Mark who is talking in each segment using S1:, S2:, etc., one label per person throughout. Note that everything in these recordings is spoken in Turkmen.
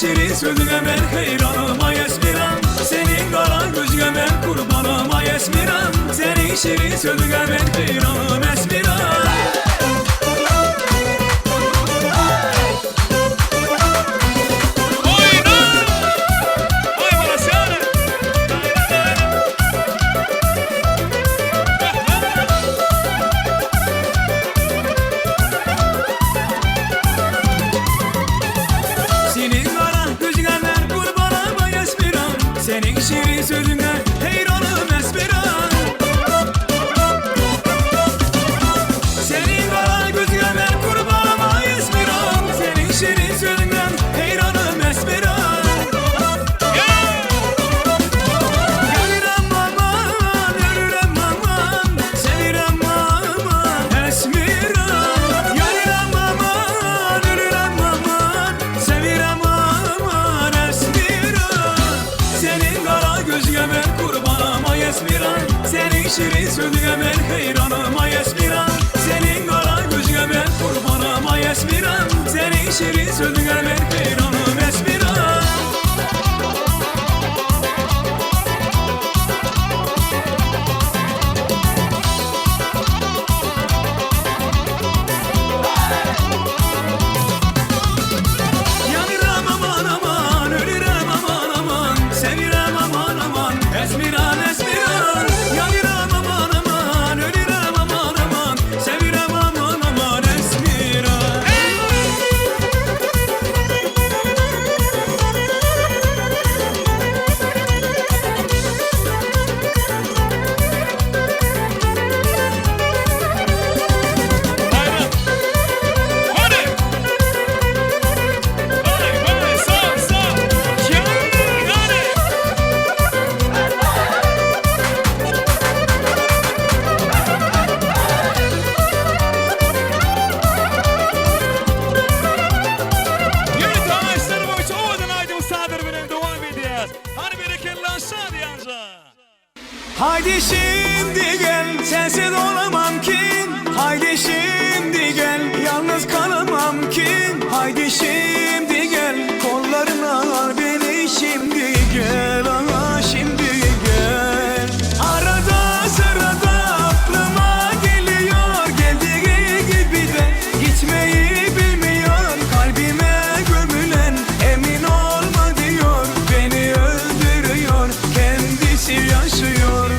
S1: şirin sözüňe men heýranym aý Esmiram Seniň gara gözüňe men gurbanym aý Esmiram Seniň şirin sözüňe men heýranym Esmiram.
S2: Oýna! Aý Marasýana!
S1: Seniň gara gözüňe men gurbanam aý Esmiram Seniň şirin sözüňe heýranym Esmiram Seniň gara gözüňe men gurbanam aý Esmiram Seniň şirin sözüňe heýranym Esmiram Yanıram aman, ölürem aman, sevirem aman, esmiram. Yanıram aman, ölürem aman, sevirem aman, esmiram. Senin kara gözüne ben kurbanım ay esmiram. Senin şirin sözüne ben heyranım ay esmiram. Senin kara gözüne ben kurbanım ay esmiram. Senin şirin sözüne ben heyranım esmiram. Yanıram aman aman, ölürem aman aman, sevirem aman aman, esmiran esmiran. Yanıram aman aman, ölürem aman aman, sevirem aman aman, esmiran.
S2: Bayram! Hadi! Vay vay sağ sağ! Yan hadi! Ýörite ağaçlar boýunça owadan aýdym sadyr bilen dowam edýäs. Hany berekella şadyýanja!
S1: Haydi şimdi gel, sensiz olamam ki. Haydi şimdi gel, yalnız kalamam ki. Haydi şimdi gel, kollarına al beni şimdi gel, aha şimdi gel. Arada sırada aklıma geliyor, geldiği gibi de gitmeyi bilmiyor. Kalbime gömülen emin olma diyor, beni öldürüyor, kendisi yaşıyor.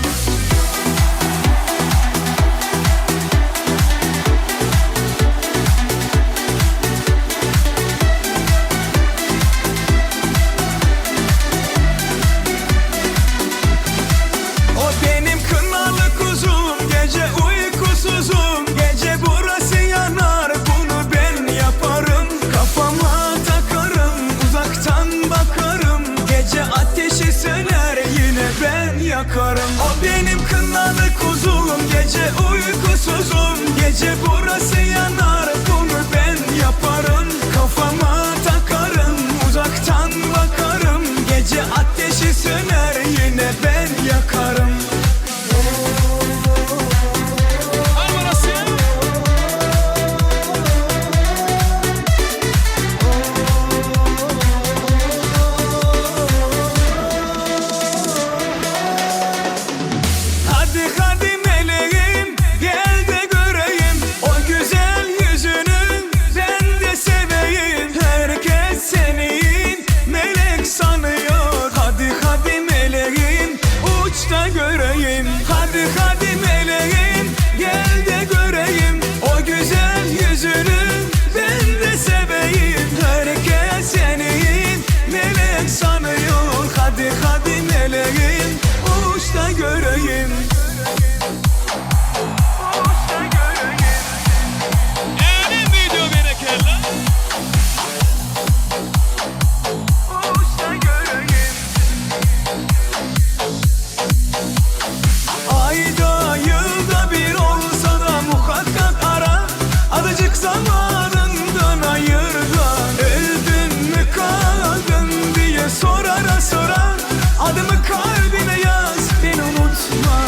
S1: O benim kınalı kuzum, gece uykusuzum. Gece burası yanar, bunu ben yaparım. Kafama takarım, uzaktan bakarım. Gece ateşi söner, yine ben yakarım. O benim kınalı kuzum, gece uykusuzum. Gece burası yanar, bunu ben yaparım. Kafama takarım, uzaktan bakarım. Gece ateşi söner, yine ben yakarım.
S2: Hany Marasýana!
S1: Hadi hadi meleğim gel de göreyim o güzel yüzünü ben de seveyim. Herkes seni melek sanıyor. Hadi hadi meleğim uç da göreyim. Hadi hadi meleğim gel de göreyim o güzel yüzünü ben de seveyim. Herkes seni melek sanıyor. Hadi hadi meleğim uç da göreyim. Uç da göreyim.
S2: Äne video berekella!
S1: Uç da göreyim. Ayda yılda bir olsa da muhakkak ara. Azıcık zamanından ayır da. Öldün mü kaldın diye sorara sora. Adımı kalbine yaz beni unutma.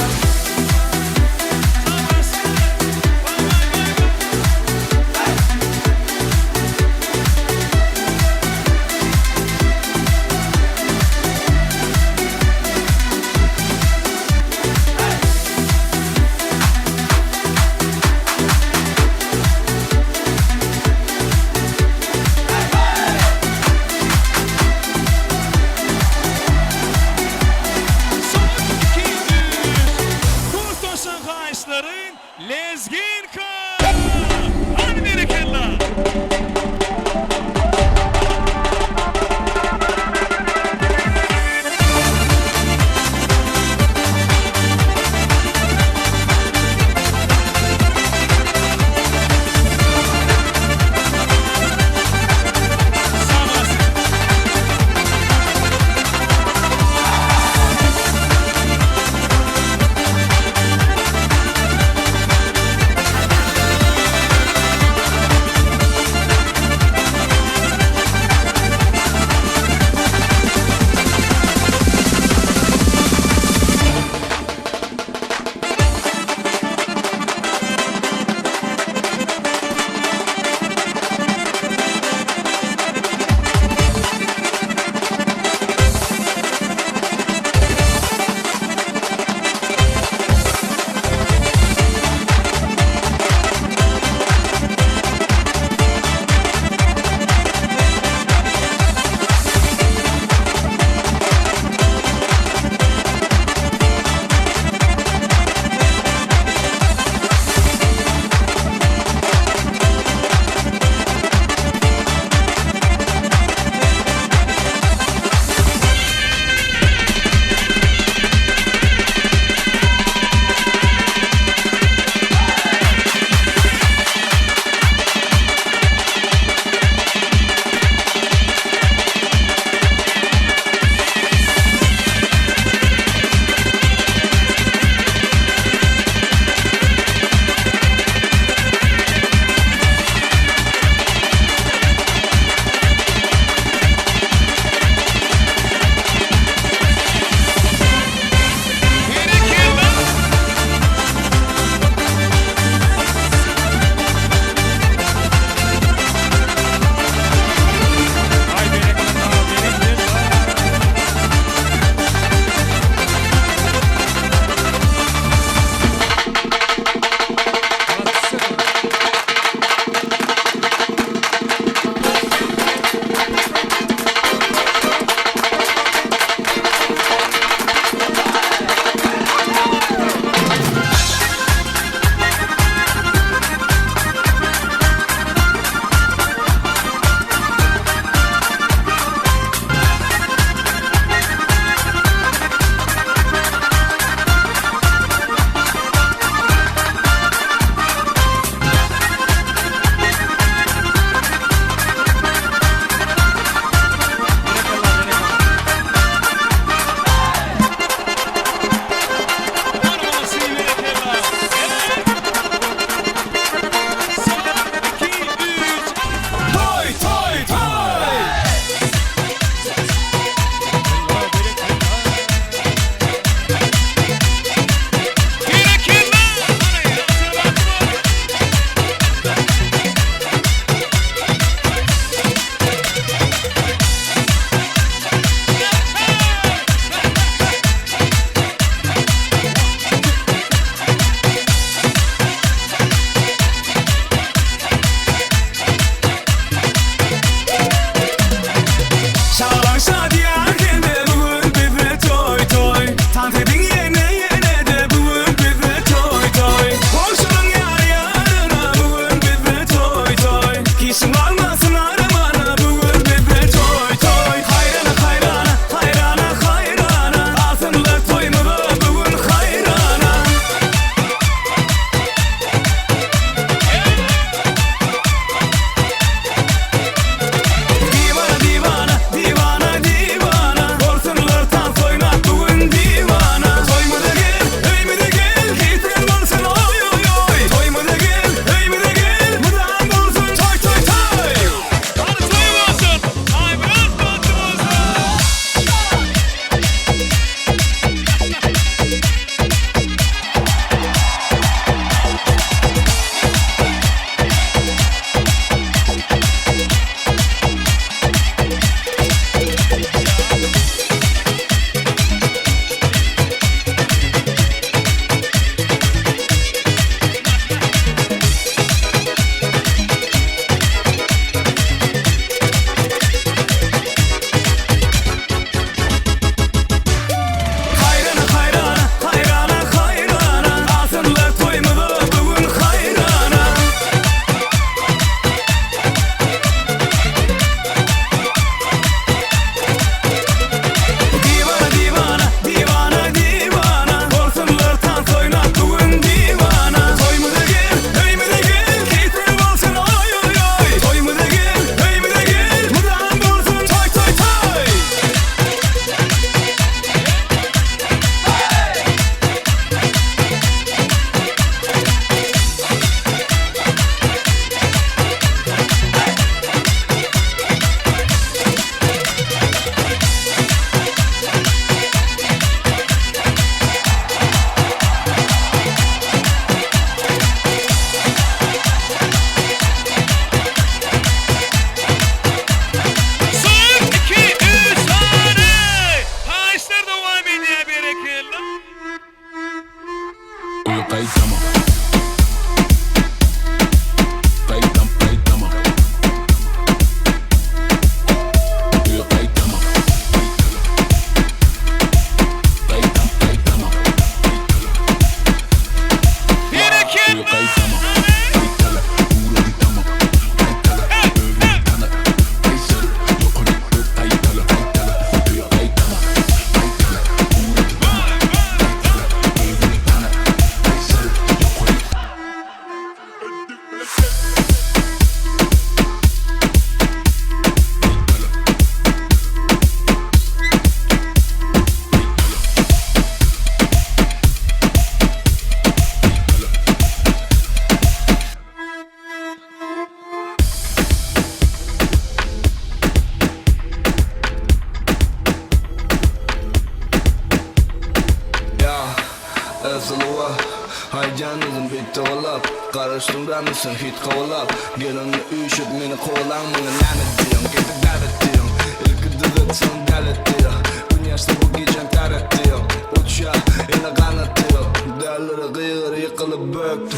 S3: kowalap Garaşdym dälmisin hiç kowalap Gelenini üýşüp meni kowalaň Maňa näme diýýäň geldi däbet diýýäň Ilki düzet soň dälet diýýä Gün ýaşsa bu gijäň täret diýýä Uçýa ýene ganat diýýä Dälilere gygyr ýykylyp bökdi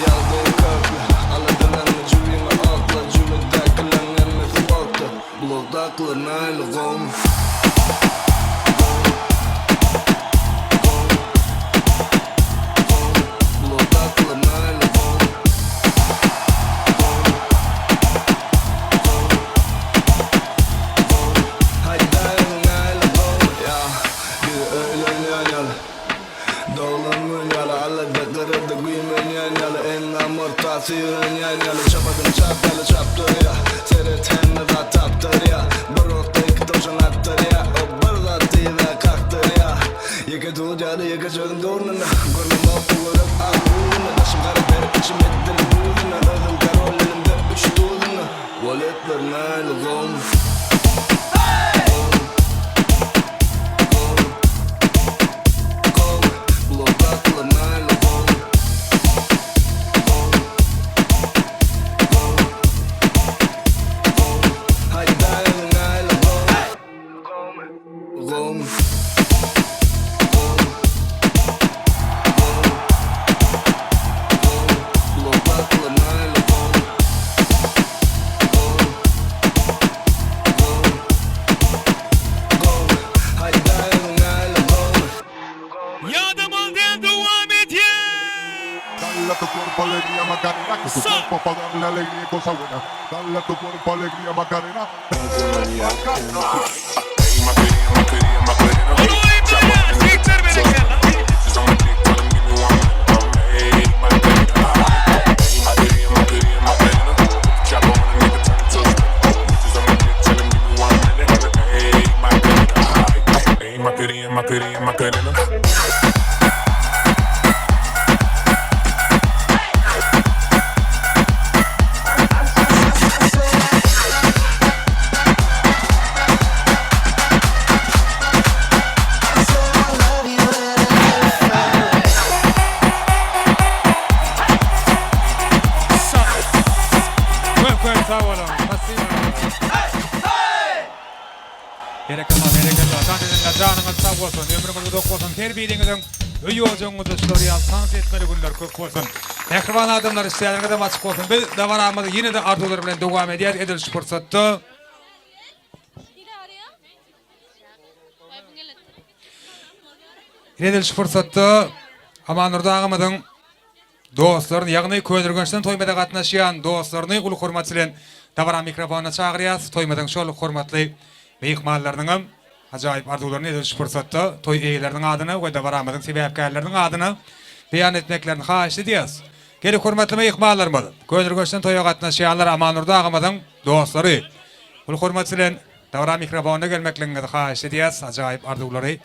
S3: Ýagdaýy kökli Aladalanma jübiňe okla Jübüdäkileň hemmesi bokda Blokdakylar nähili gowmy
S2: Ýadaman däl dowam edýär.
S4: Dale a tu cuerpo alegría Macarena, que tu cuerpo pa darle alegría y cosa buena. Dale a tu cuerpo alegría Macarena.
S2: Köp köp sag boluň. Spasibo. Berekella berekella. Jan edenler janyňyz sag bolsun, ömrüňiz uzak bolsun. Her biriňiziň öý ojagyňyzda şular ýaly tans etmeli günler köp bolsun. Mähriban adamlar işleriniňizem açyk bolsun. Biz dabaramyzy ýene-de arzuwlar bilen dowam edýäris edil şu pursatda. Edil şu pursatda Amandurdy agamyzyň dostlaryny, ýagny Köneürgençden toýumyza gatnaşýan dostlaryny uly hormat bilen dabara mikrofonyna çagyrýas. Toýumyzyň şol hormatly myhmanlarynyňam ajaýyp arzuwlaryny edil şu pursatda toý eýeleriniň adyna we dabaramyzyň sebäpkärleriniň adyna beýan etmeklerini haýyşt edýäs. Geliň hormatly myhmanlarymyz, Köneürgençden toýa gatnaşýanlar Amandurdy agamyzyň dostlary, uly hormat bilen dabara mikrofonyna gelmekligiňizi haýyşt edýäs. Ajaýyp arzuwlary,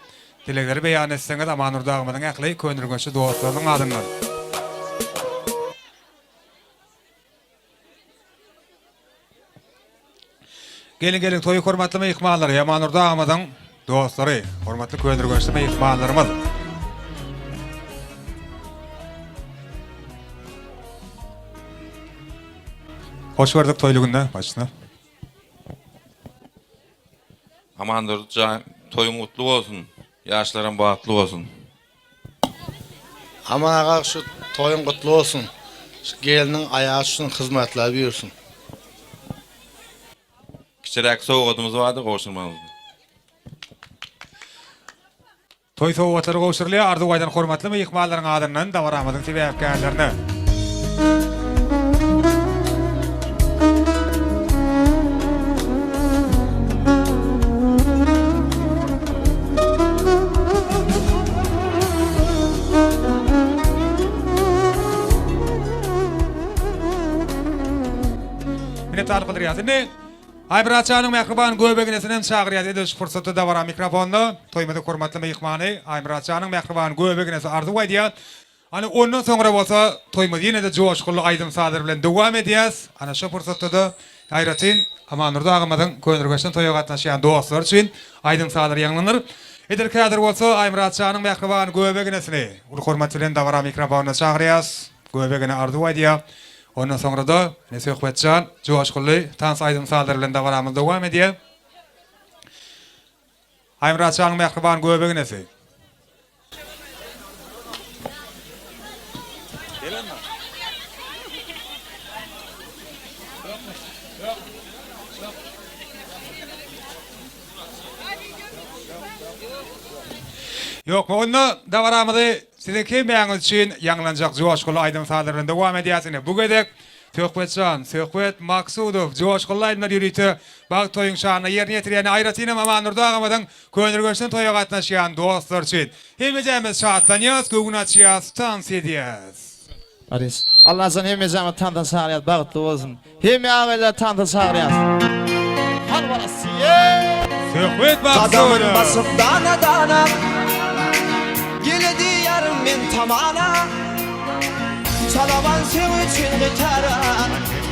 S2: dilegleri beýan etseňiz Amandurdy agamyzyň ähli Köneürgençli dostlarynyň adyndan. Geliň geliň toýy hormatly myhmanlar Ýamandurdy agamyzyň dostlary hormatly Köneürgençli myhmanlarymyz. Hoş gördük toýly günde başyna.
S5: Amandurdy jan toýuň gutly bolsun ýaşlaram bagtly bolsun.
S6: Aman aga şu toýuň gutly bolsun. Şu gelniň aýagy düşsün hyzmatlar buýursyn.
S5: Kiçiräk sowgadymyz bardy gowşurmagymyz.
S2: Toý sowgatlary gowşurylýar Arzuw aýdan hormatly myhmanlaryň adyndan dabaramyzyň sebäpkärlerine. Minnetdarlyk bildirýäris. Indi Aýmyratjanyň mähriban göbeginesinem çagyrýas edil şu pursatda dabara mikrofonda toýumyzyň hormatly myhmany Aýmyratjanyň mähriban göbeginesi Arzuw aýdýar. Ana ondan soňra bolsa toýumyzy ýene-de joşgunly aýdym-sazlar bilen dowam edýäs. Ana şo pursatda-da aýratyn Amandurdy agamyzyň Köneürgençden toýa gatnaşýan dostlary üçin aýdym-sazlar ýaňlanar. Edil häzir bolsa Aýmyratjanyň mähriban göbeginesini uly hormat bilen dabara mikrofonyna çagyrýas. Göbegine arzuw aýdýar. Ondan soňra-da ine Söhbetjan joşgunly tans aýdym-sazlary bilen dabaramyz dowam edýär. Aýmyratjanyň mähriban göbeginesi. Ýokmy onda dabaramyzy siziň hemmäňiz üçin ýaňlanjak joşgunly aýdym-sazlar bilen dowam edýäs. Ine bu gezek Söhbetjan, Söhbet Maksudow joşgunly aýdymlary ýörite Bagt toýuň şanyna ýerine ýetirýän aýratynam Amandurdy agamyzyň Köneürgençden toýa gatnaşýan dostlar üçin. Hemmejämiz şatlanýas, göwün açýas, tans edýäs.
S7: Barys. Allajan hemmejämizi tansa çagyrýas bagtly bolsun. Hemme agaýlary tansa çagyrýas. Hal balasy.
S2: Söhbet
S1: Gadamyn
S2: Maksudow.
S1: basyp dana-dana Gele diýýärin men tamana Çalaman seň üçin gitara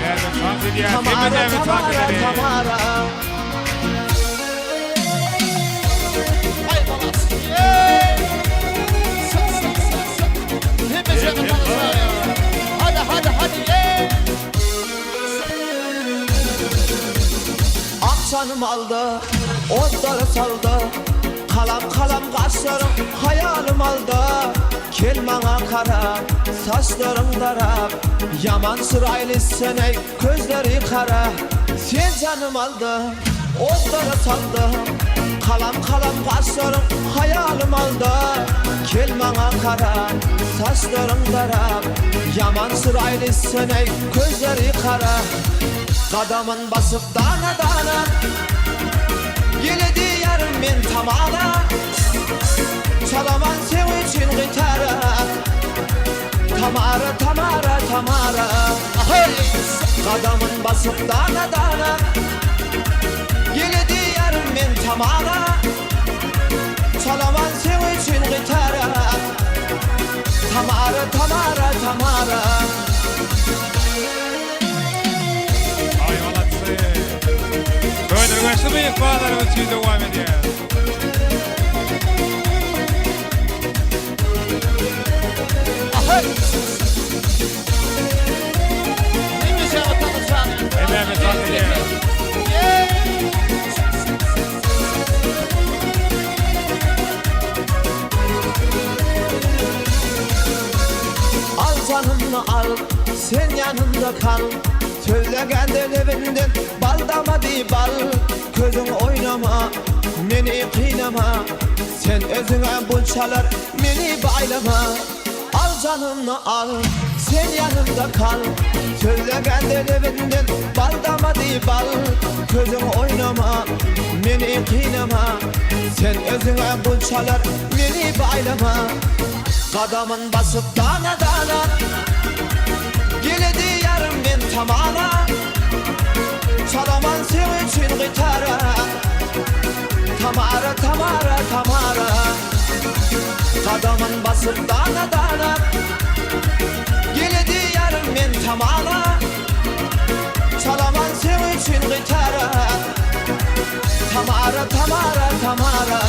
S2: Hemmämiz tans edýäs,
S1: Tamara,
S2: hemmejämiz tans
S1: Tamara,
S2: edeli.
S1: Tamara.
S7: Haý balasy. Sık sık sık sık. Hemmejämizi tansa çagyrýas. Hadi hadi hadi.
S1: Ak janym aldy, otlara saldy, Kalam-kalam gaşlaryň haýalym aldy. Kel maňa gara, saçlaryň darap, Ýaman çyraýly sen-eý, közleri gara. Sen janym aldy, otlara saldy, Kalam-kalam gaşlaryň haýalym aldy. Kel maňa gara, saçlaryň darap, Ýaman çyraýly sen-eý, közleri gara. Gadamyn basyp dana-dana, Gele diýýärin men tamana, Çalaman seň üçin gitara. Tamara, Tamara, Tamara. Gadamyn basyp dana-dana, Gele diýýärin men tamana, Çalaman seň üçin gitara. Tamara, Tamara, Tamara.
S2: Aý malatsy. Köneürgençli myhmanlarymyz üçin dowam edýär. Hemmämiz tans edýäris.
S1: Al janymy al, sen ýanymda kal Sözlegende lebinden bal damady bal Közüň oýnama, meni kynama Sen özüňe bul çalar, meni baýlama Al janymy al, sen ýanymda kal Sözlegende lebinden bal damady bal Közüň oýnama, meni kynama Sen özüňe bul çalar, meni baýlama Gadamyn basyp dana-dana, Gele diýýärin men tamana, Çalaman seň üçin gitara. Tamara, Tamara, Tamara. Gadamyn basyp dana-dana, Gele diýýärin men tamana, Çalaman seň üçin gitara. Tamara, Tamara, Tamara.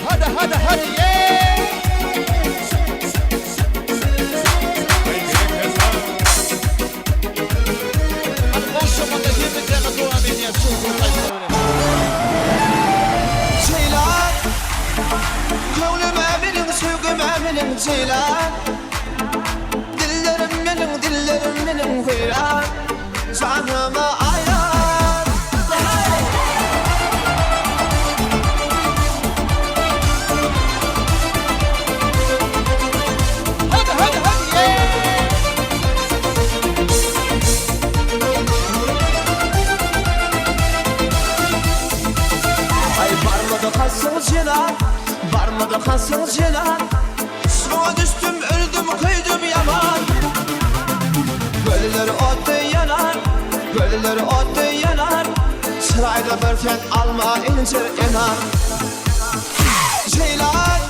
S7: Hadi hadi hadi yeah. Hadi gowşamada hemmejäňe dowam edýär şu
S1: Jeýlan Köňlüme meniň söýgüme meniň Jeýlan Dillerim meniň dillerim meniň weýran Janyma aýan
S7: Hadi hadi hadi yeah.
S1: Aý barmady hasyň jenan Barmady hasyň jenan Suwa düşdüm öldüm köýdüm ýaman Göller otdy ýanar Göller otdy ýanar Çyraýda bir sen alma injir enar Jeýlan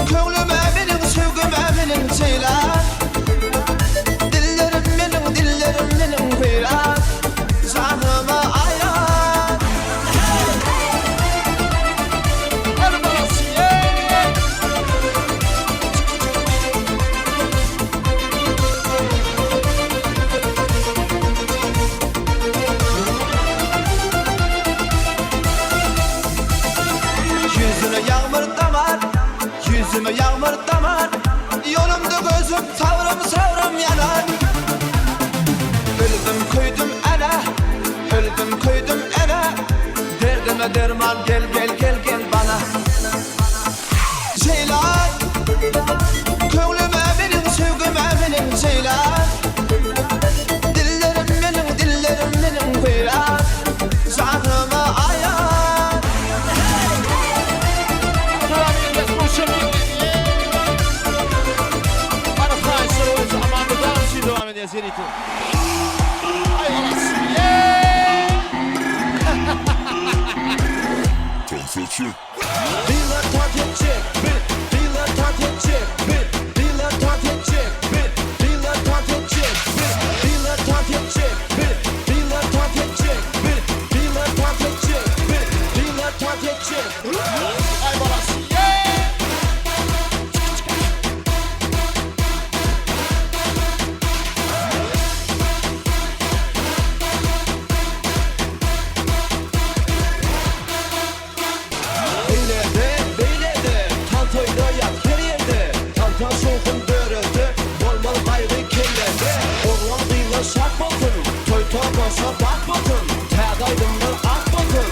S1: Köňlüme meniň söýgüme meniň Jeýlan Dillerim meniň dillerim meniň weýran Janyma aýan
S7: Hadi balasy yeah.
S1: bir daman Ýolumda gözüm sabrym sabrym ýanan Öldüm köýdüm ene Öldüm köýdüm ene Derdime derman gel gel gel gel bana Jeýlan Köňlüme meniň söýgüme meniň Jeýlan Dillerim meniň dillerim meniň weýran Janyma aýan
S7: Dowam edýäs gowşan Bana haýyşlar boýunça Amanly dagy üçin dowam edýäs ýörite. Aý galas.
S3: Gyzlar tans etjek bir Gyzlar tans etjek bir Gyzlar tans etjek bir Gyzlar tans etjek bir Gyzlar tans etjek bir Gyzlar tans etjek bir Gyzlar tans etjek bir Gyzlar tans etjek.
S7: Aý balas.
S3: Eýlede, beýlede, tans oýnaýas her ýerde Tansa şowhun dörede, bolmaz gaýgy kellede Oglan gyzlar şat bolsun, toý tomaşa bat bolsun Täze aýdymlar at bolsun,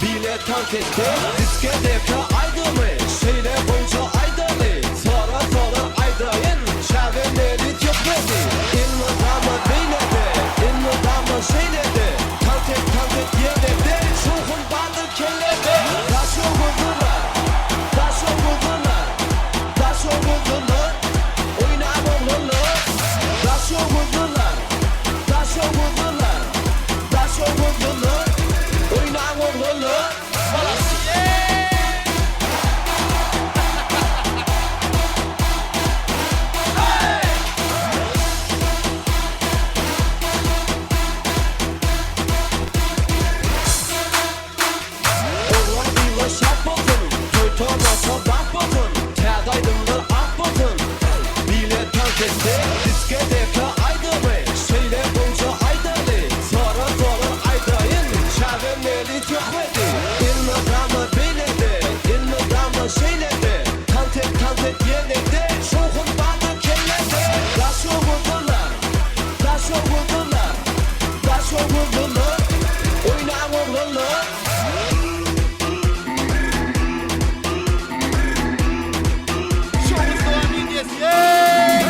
S3: bile tans etde Diskoteka aýdymy, şeýle goýja aýdaly Sora sorar aýdaýyn, çäge meni sökmedi Elmydama beýlede, elmydama şeýlede Tans et, tans et ýene-de, şowhun bardyr kellede Daşoguzlylar, Daşoguzlylar, Daşoguzlylar, oýnaň oglanlar Daşoguzlylar, Daşoguzlylar, Daşoguzlylar, oýnaň oglanlar. Oglan gyzlar şat bolsun, toý tomaşa bat bolsun, täze aýdymlar at bolsun. Bile tans etse, diskoteka aýdymy, şeýle gowja aýdaly, sora sorar aýdaýyn, çäge meni sökmedi. Elmydama beýlede, elmydama şeýlede, tans et, tans et ýene-de, şowhun bardyr kellede. Daşoguzlylar, Daşoguzlylar, Daşoguzlylar, oýnaň oglanlar.
S7: Şowhun dowam edýäs. Ýeee!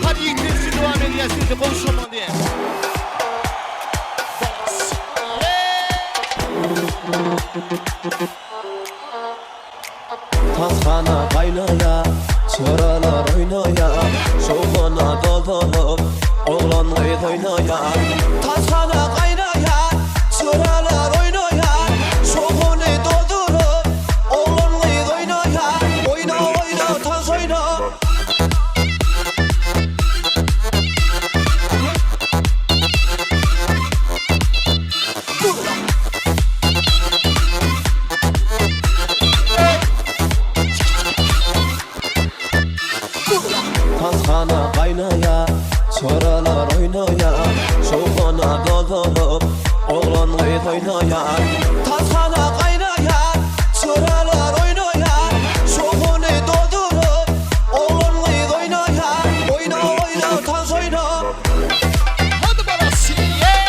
S7: Hadi ýigitler üçin dowam edýäs ýörite gowşaman diýen. Balas.
S3: Tashana gaýnaýa, çoralar oýnaýa, Şowhuna dolduryp, oglan-gyz oýnaýa.
S1: Tashana gaýnaýa, çoralar oýnaýa, Şowhuny dolduryp, oglan-gyz oýnaýa. Oýna, oýna, tans oýna.
S3: Tashana gaýnaýa, çoralar oýnaýa, Şowhuna dolduryp, oglan-gyz oýnaýa.
S1: Tashana gaýnaýa, çoralar oýnaýa, Şowhuny dolduryp, oglan-gyz oýnaýa. Oýna, oýna, tans oýna.
S7: Hadi balas. Ýeee!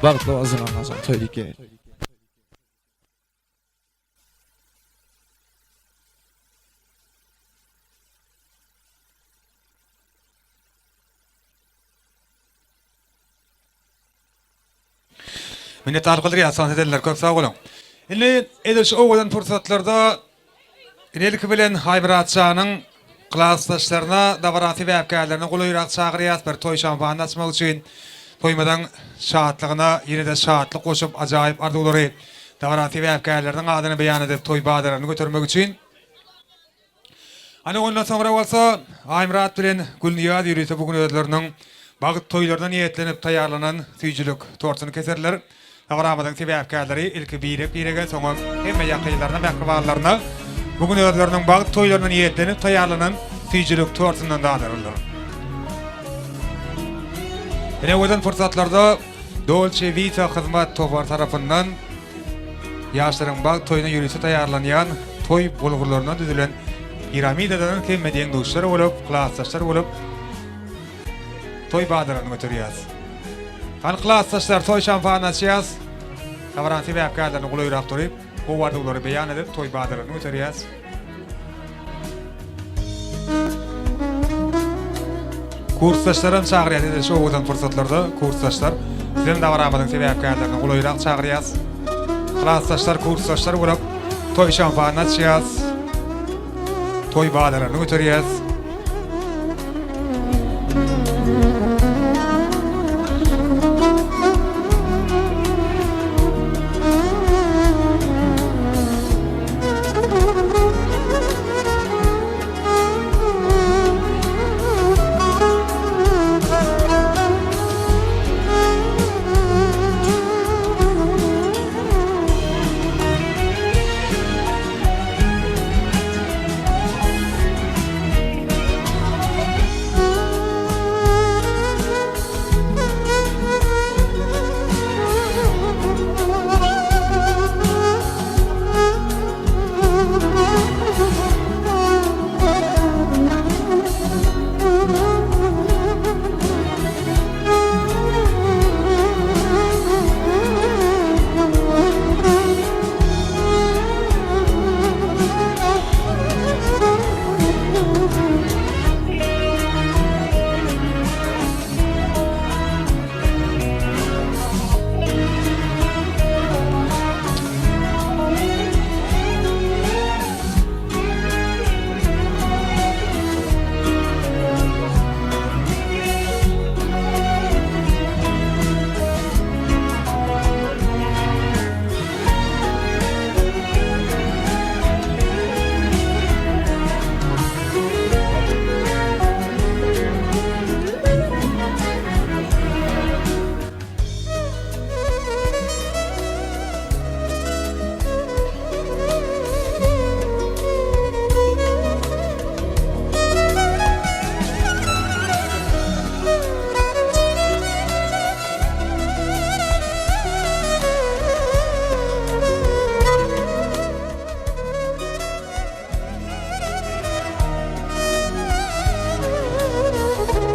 S7: Bagtly bolsun Allajan toý diýip gelin.
S2: Minnetdarlyk bildirýäs tans edenler köp sag boluň. Indi edil şu owadan pursatlarda ilki bilen Aýmyratjanyň klasdaşlaryna dabara sebäpkärlerini golaýrak çagyrýas bir toý şampanyny açmak üçin toýumyzyň şatlygyna ýene-de şatlyk goşup ajaýyp arzuwlary dabara sebäpkärleriniň adyna beýan edip toý badalaryny götermek üçin Ana ondan soňra bolsa Aýmyrat bilen Gülnyýaz ýörite bu gün özleriniň bagt toýlaryna niýetlenip taýýarlanan süýjülik tortuny keserler. Dabaramyzyň sebäpkärleri ilki birek-birege, soňam hemme ýakynlaryna, mähribanlaryna bu gün özleriniň bagt toýlaryna niýetlenip taýýarlanan süýjülik tortundan dadyrarlar. Ine owadan pursatlarda Dolce Vita hyzmat topary tarapyndan Ýaşlaryň bagt toýuna ýörite taýýarlanýan toý bulgurlaryndan düzülen piramidadan hemme deň-duşlar bolup, klasdaşlar bolup toý badalaryny göterýäs. Hany klasdaşlar toý şampanyny açýas. Dabaranyň sebäpkärlerini golaýrak durup, gowy arzuwlary beýan edip toý badalaryny göterýäs. Kursdaşlaram çagyrýas edil şu owadan pursatlarda kursdaşlar sizem dabaramyzyň sebäpkärlerini golaýrak çagyrýas. Klasdaşlar kursdaşlar bolup toý şampanyny açýas. Toý badalaryny göterýäs.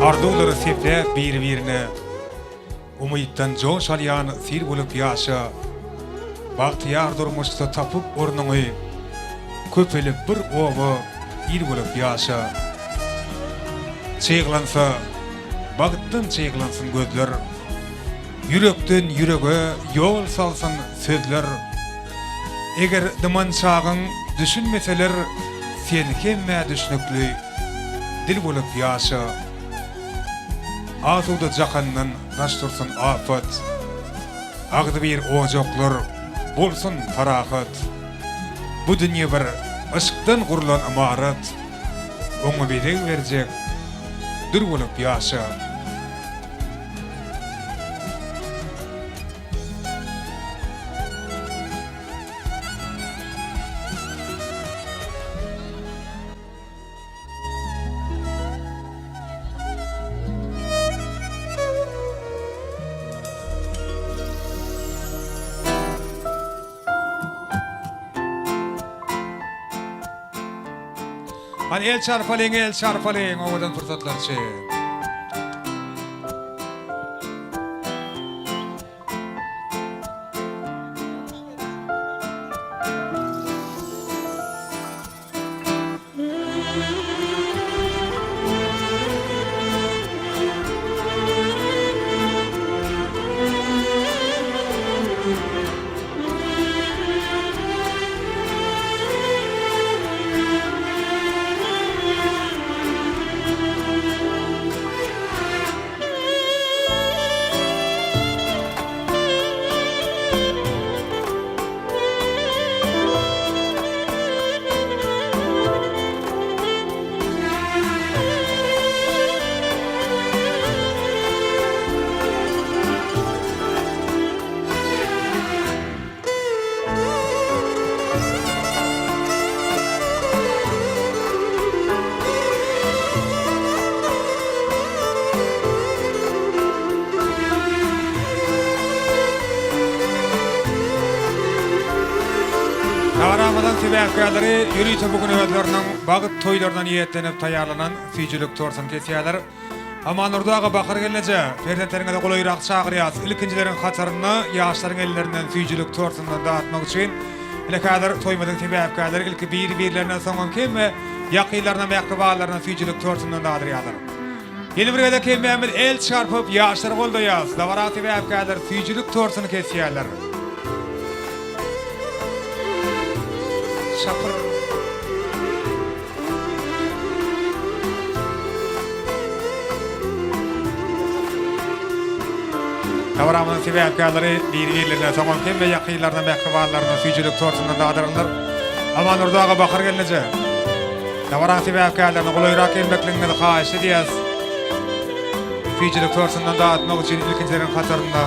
S2: Arzuwlary sepläp biri-birine. Umytdan joş alýan sil bolup ýaşa. Bagtyýar durmuşda tapyp ornuňy, Köpelip bir oba il bolup ýaşa. Çyglansa, bagtdan çyglansyn gözler, Ýürekden ýürege ýol salsyn sözler. Eger dyman çagyň düşünmeseler, Sen hemmä düşnükli dil bolup ýaşa. Asuda jahandan daş dursun apat, Agzybir ojaklar bolsun parahat. Bu dünýe bir yşkdan gurlan ymarat, Oňa bezeg berjek dür bolup ýaşa. Hany el çarpalyň, el çarpalyň owadan pursatlar üçin. sebäpkärleri ýörite bu gün özleriniň bagt toýlaryna niýetlenip taýýarlanan süýjülik tortuny kesýärler. Amandurdy aga Bahar gelneje, perzentleriňizi golaýrak çagyrýas. Ilkinjileriň hatarynda ýaşlaryň ellerinden süýjülik tortundan datmak üçin ine häzir toýumyzyň sebäpkärleri ilki bir-birlerine soňam hemme ýakynlaryna mähribanlaryna süýjülik tortundan dadyrýarlar. Ýene bir gezek hemmämiz el çarpyp ýaşlary goldaýas. Dabara sebäpkärler süýjülik tortuny kesýärler. Çapyr. Dabaramyzyň sebäpkärleri biri-birlerine, soňam hemme ýakynlaryna, mähribanlaryna süýjülik tortundan dadyryldyr. Amandurdy aga Bahar gelneje, dabaraň sebäpkärlerine golaýrak gelmekligiňizi haýyş edýäs. Süýjülik tortundan datmak üçin ilkinjileriň hatarynda.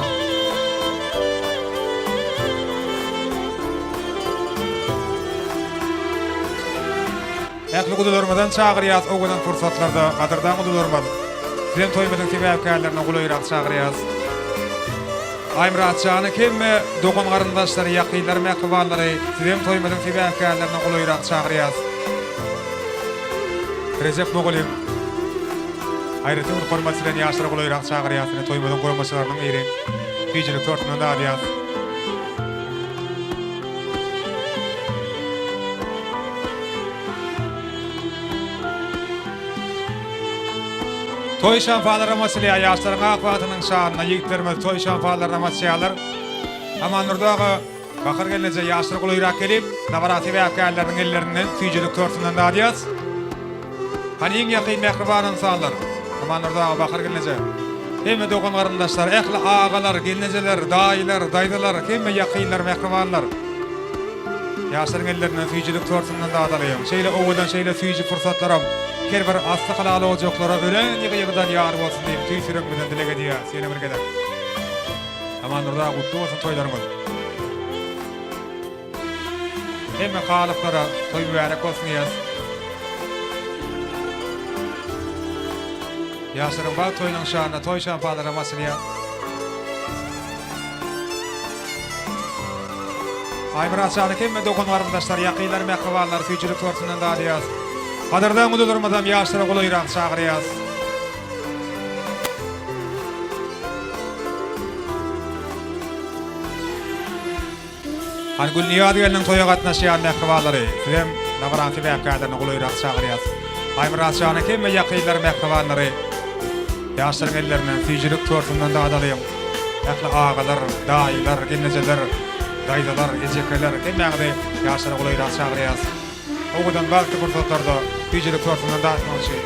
S2: Ähli gudalarymyzam çagyrýas owadan pursatlarda gadyrdan gudalarymyz sizem toýumyzyň sebäpkärlerini golaýrak çagyrýas. Aýmyratjany hemme dogan garyndaşlary ýakynlary mähribanlary sizem toýumyzyň sebäpkärlerini golaýrak çagyrýas. Rejep mugallym aýratyn bir hormat bilen ýaşlary golaýrak çagyrýas ine toýumyzyň guramaçylarynyň biri süýjülik tortundan dadýas. Toý şampalaram açylýar ýaşlaryň ak bagtynyň şanyna ýigitlerimiz toý şampalaryny açýarlar. Amandurdy aga Bahar gelneje ýaşlar golaýrak gelip dabara sebäpkärleriniň ellerinden süýjülik tortundan dadýas. Hany iň ýakyn mähriban ynsanlar Amandurdy aga Bahar gelneje hemme dogan garyndaşlar ähli agalar gelnejeler daýylar daýzalar hemme ýakynlar mähribanlar. Ýaşlaryň ellerinden süýjülik tortundan dadalyň. Şeýle owadan, şeýle süýji pursatlaram her bir asly halal ojaklara örän ýygy-ýygydan ýar bolsun diýip tüýs ýüregimizden dileg edýäris ýene bir gezek. Amandurdy aga gutly bolsun toýlaryňyz. Hemme halyplara toý mübärek bolsun diýýäs. Ýaşlaryň bagt toýunyň şanyna toý şampalaram açylýar. Aýmyrat jany hemme dogan garyndaşlar ýakynlar mähribanlar süýjülik tortundan dadýas. Gadyrdan gudalarymyzam ýaşlara golaýrak çagyrýas. Hany Gülnyýaz gelniň toýa gatnaşýan mähribanlary, sizem dabaranyň sebäpkärlerini golaýrak çagyrýas. Aýmyrat jany hemme ýakynlary mähribanlary ýaşlaryň ellerinden süýjülik tortundan dadalyň. Ähli agalar, daýylar, gelnejeler, daýzalar, ejekeler hemmäňizi ýaşlara golaýrak çagyrýas. Owadan bagtly pursatlarda süýjülik tortundan datmak üçin.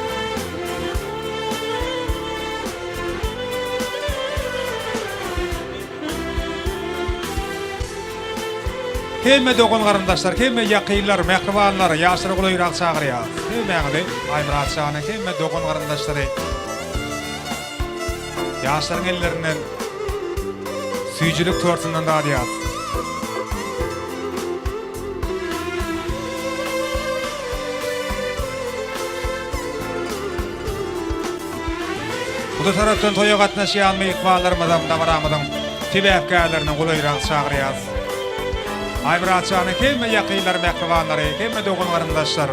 S2: Hemme dogan-garyndaşlar, hemme ýakynlar, mähribanlar, ýaşlara golaýrak çagyrýas. Hemmäňizi Aýmyrat janyň hemme dogan-garyndaşlary ýaşlaryň ellerinden süýjülik tortundan dadýas. Uly tarapdan toýa gatnaşýan myhmanlarymyzam dabaramyzyň sebäpkärlerini golaýrak çagyrýas. Aýmyrat janyň hemme ýakynlary mähribanlary, hemme dogan-garyndaşlar,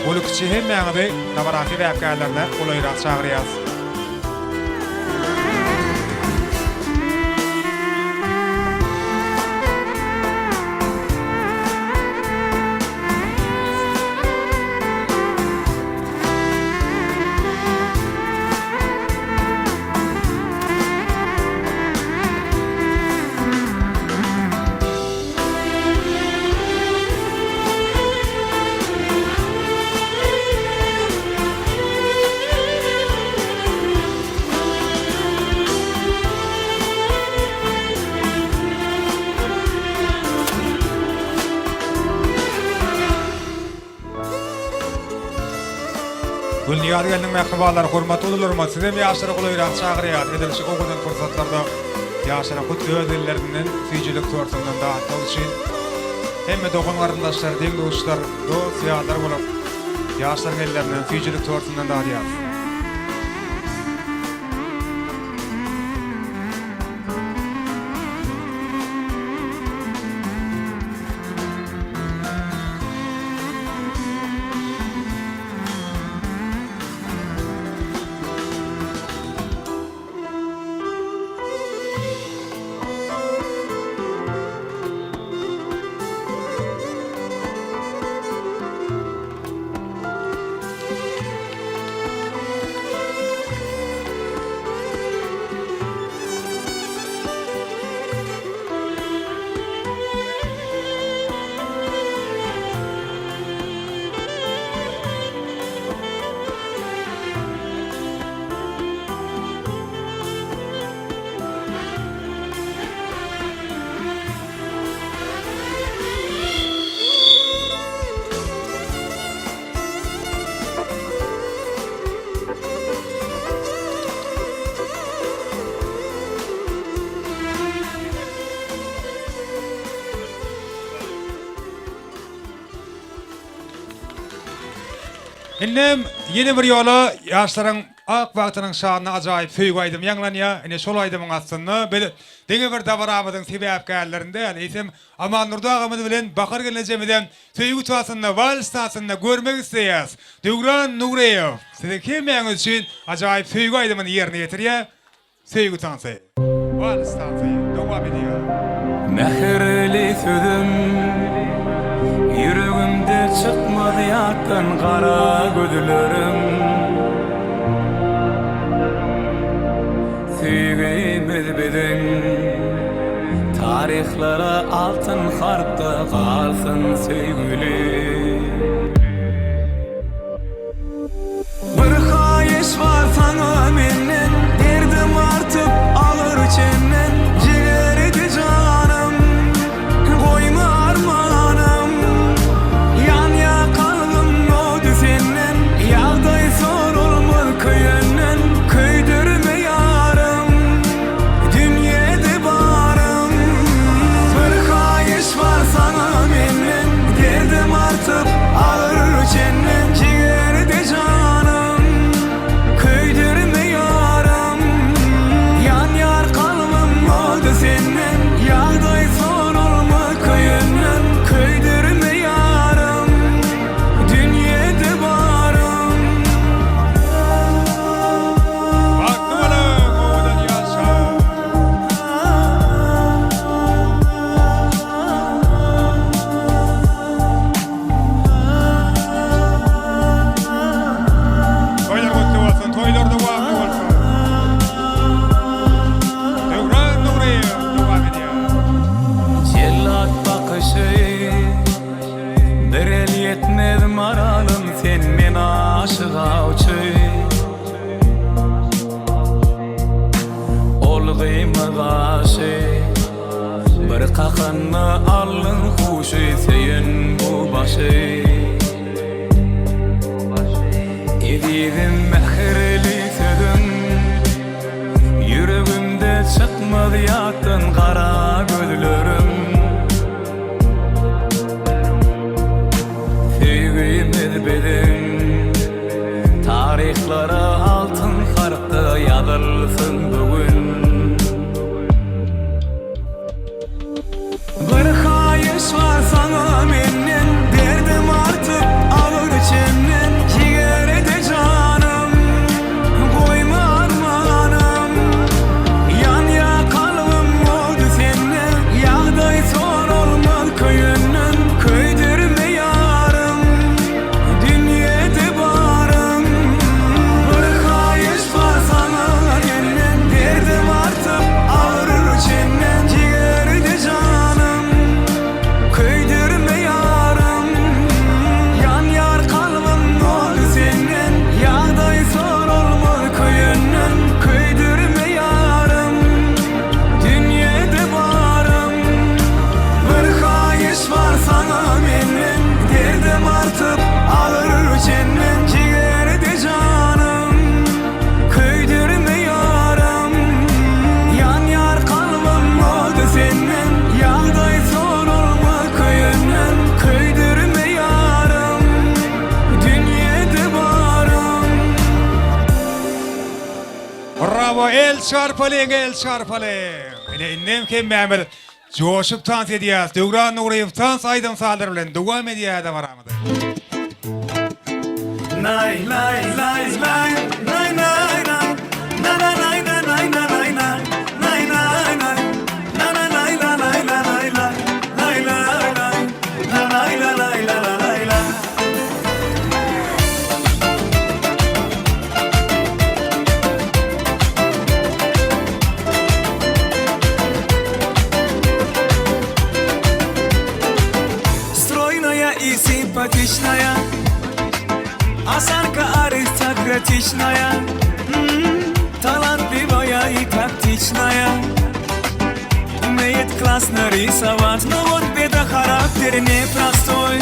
S2: uly-kiçi hemmäňizi dabaraň sebäpkärlerine golaýrak çagyrýas. Gülnyýaz gelniň mähribanlary, hormatly ulularymyz, sizem ýaşlara golaýrak çagyrýas, edil şu owadan pursatlarda ýaşlara hut öz ellerinden süýjülik tortundan datmak üçin hemme dogan-garyndaşlar, deň-duşlar, dost-ýarlar bolup ýaşlaryň ellerinden süýjülik tortundan dadýarys. Indem ýene bir ýola ýaşlaryň ak bagtynyň şanyna ajaýyp söýgi aýdymy ýaňlanýar. Ine şol aýdymyň astynda biz diňe bir dabaramyzyň sebäpkärlerini däl, eýsem Amandurdy agamyz bilen Bahar gelnejemizem söýgi tasynda, wals tasynda görmek isleýäs. Döwran Nuryýew siziň hemmäňiz üçin ajaýyp söýgi aýdymyny ýerine ýetirýär. Söýgi tansy. Wals tansy dowam edýär.
S1: Mähirli sözüm ýüregimde çykmaz ýatdan gara gözlerim. Söýgimiz biziň taryhlara altyn harpda galsyn söýgüli. Bir haýyş bar saňa menden, Derdim artyp agyr çenden, Jigerdi janym, goýma armanym. Ýanýa kalbym ody senden, Ýagdaý sorulmaz köýenden, Köýdürme ýarym, dünýede barym. Bir haýyş bar saňa menden, Derdim artyp agyr çenden, Jigerde janym, köýdürme ýarym. Ýanýar kalbym ody senden, Ýagdaý sorulma köýenden, Köýdürme ýarym, dünýede barym.
S2: Bagtly boluň, owadan ýaşaň! Toýlar gutly bolsun, toýlar dowamly bolsun. Döwran Nuryýew dowam edýär.
S1: Jellat bakyşy Bir el ýetmez maralym sen men aşyk awçy. Ol gyýma gaşy Bir kakanda aldyň huşy söýen bu başy. Ezizim mähirli sözüň Ýüregimde çykmaz ýatdan gara gözleriň. Söýgimiz biziň taryhlara altyn harpda ýazylsyn bu gün. Bir haýyş bar saňa menden, Derdim artyp agyr çenden, Jigerede janym, goýma armanym. Ýanýa kalbym ody senden, Ýagdaý soralmaz köýenden, Köýdürme ýarym, dünýede barym. Bir haýyş bar saňa menden, Derdim artyp agyr çenden, Jigerde janym, köýdürme ýarym. Ýanýar kalbym ody senden, Ýagdaý soralmaz köýenden, Köýdürme ýarym, dünýede barym. Bir haýyş bar saňa menden, Derdim artyp agyr çenden, Jigerde janym, köýdürme ýarym. Ýanýar kalbym ody senden, Ýagdaý soralmaz köýenden, Köýdürme ýarym, dünýede barym.
S2: Bravo el çarpalyň el çarpalyň. Ine indem hemmämiz joşup tans edýäs. Döwran Nuryýew tans aýdym sazlary bilen dowam edýär dabaramyzy.
S1: Naý naý naý naý naý naý naý na na naý na naý na naý na naý naý naý na na naý la lay la lay la lay lay lay na lay la lay la la lay la. Stroýnaýa i simpatiçnaýa Osanka aristokratiçnaýa Talantliwaýa i taktiçnaýa Umeýet klasno risować No wot beda harakter neprostoý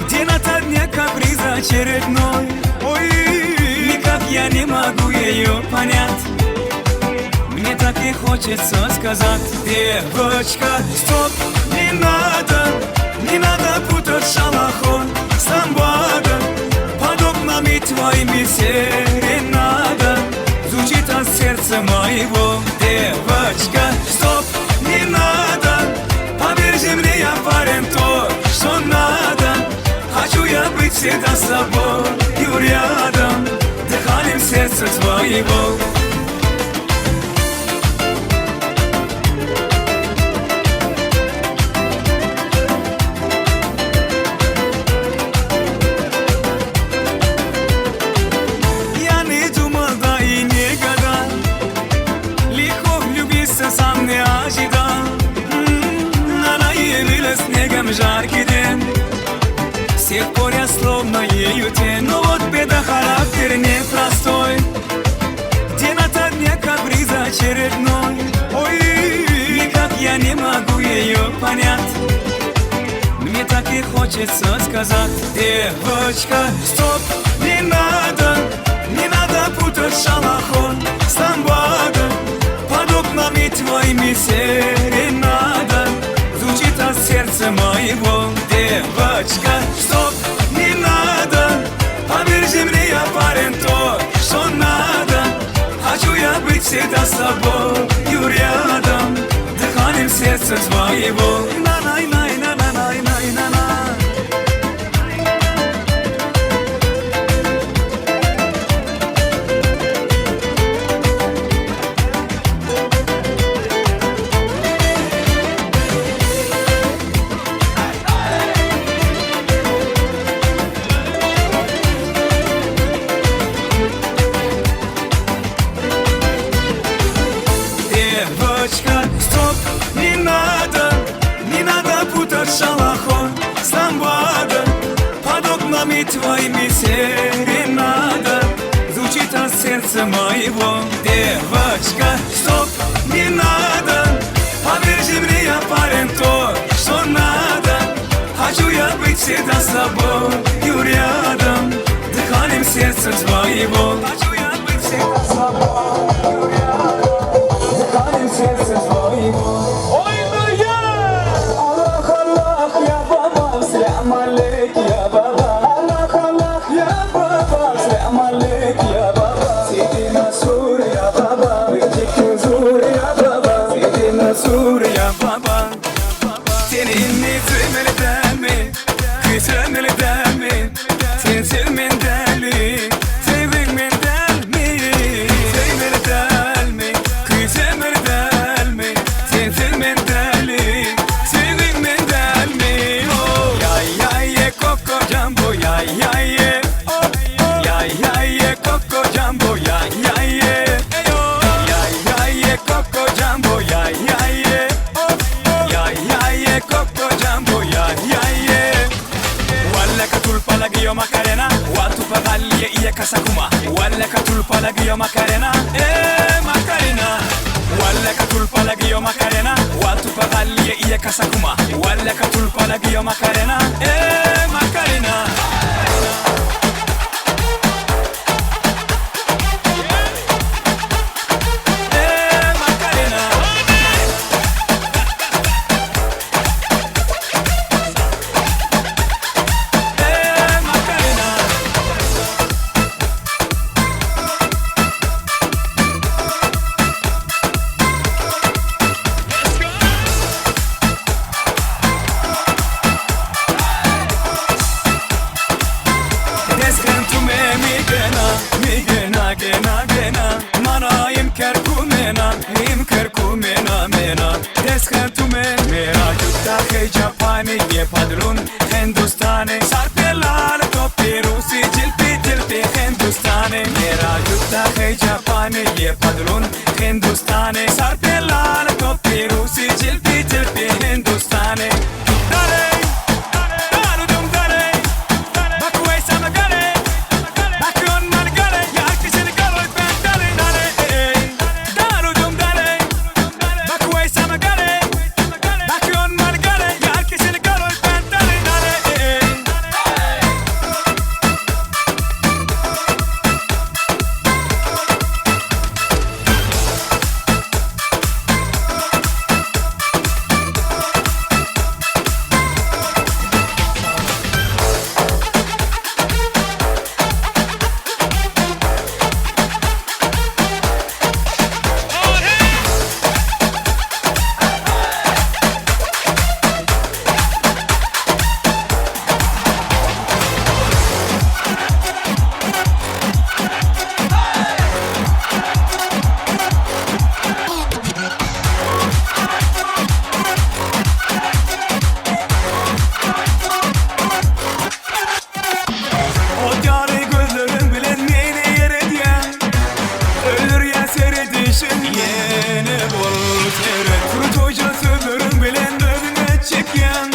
S1: Gde na dne kapriz očerednoý Oý Nikak ýa ne mogu eýo ponýat Mne tak i хочется сказать Девочка, стоп, не надо Не надо путать шалахо с ламбада. окнами твоими серенада Звучит от сердца моего Девочка, стоп, не надо Поверь же мне, я парень то, что надо Хочу я быть всегда с тобой рядом Дыханием сердца твоего Я не думал, да и не гадал Легко влюбиться сам не ожидал Она явилась снегом жаркий день С тех пор я словно ею тень Но вот беда, характер непростой День ото дня каприз очередной Ой, никак я не могу ее понять Мне так и хочется сказать Девочка, стоп, не надо Не надо путать шалахон с ламбадой Под окнами твоими серенада Звучит от сердца моего Девочка, стоп, не надо Поверь же мне, я парень то, что надо Хочу я быть всегда с тобой рядом Дыханием сердца твоего На-най-най-на-най-най-най-на-на Девочка, стоп, не надо, не надо путать шалахон с ламбадой Под окнами твоими серенада Звучит от сердца моего Девочка, стоп, не надо Поверь же мне, я парень то, что надо Хочу я быть всегда с тобой рядом Дыханием сердца твоего Хочу я быть всегда с тобой рядом Дыханием сердца твоего Ой, ну я! Allah Allah ya babam selam aleyk ya baba Allah Allah ya babam selam aleyk ya baba Sidi Mansur ya baba Recik Huzur ya baba Sidi Mansur ya baba Seninle tümeli Küsümeli demi Sensin men deli Sevin men delmi Sevmeli delmi Küsümeli delmi Sensin men deli Sevin men delmi Oh Ya ya ye koko jambo ya ya ye Ya ya ye koko jambo ya ya ye Ya ya ye koko jambo ya ya ye Ya ya ye koko jambo ya ya ye Walla katul palagio macarena Watu pagalie iya kasakuma Walla katul palagio macarena Eh macarena Walla katul palagio macarena Watu pagalie iya kasakuma Walla katul palagio macarena Eh macarena Eh macarena Eh macarena Deskentume mi gena, mi gena, gena, gena Manayim kerkumena, him kerkumena, mena Deskentume mera jutta ke Japani ye padlun Hindustani Sar pe lal topi rusi jilpi jilpi Hindustani Mera jutta ke Japani ye padlun Hindustani Sar pe lal topi rusi jilpi jilpi Hindustani Dale, dalu dum dale Bakuay sama gale Bakun man gale Yar kisini galoy ben dale dale Dalu dum dale Bakuay sama gale Bakun man gale Yar kisini galoy ben dale dale gelişiň Ýene bol seret Krutoýja sözleriň bilen özüňe çekýäň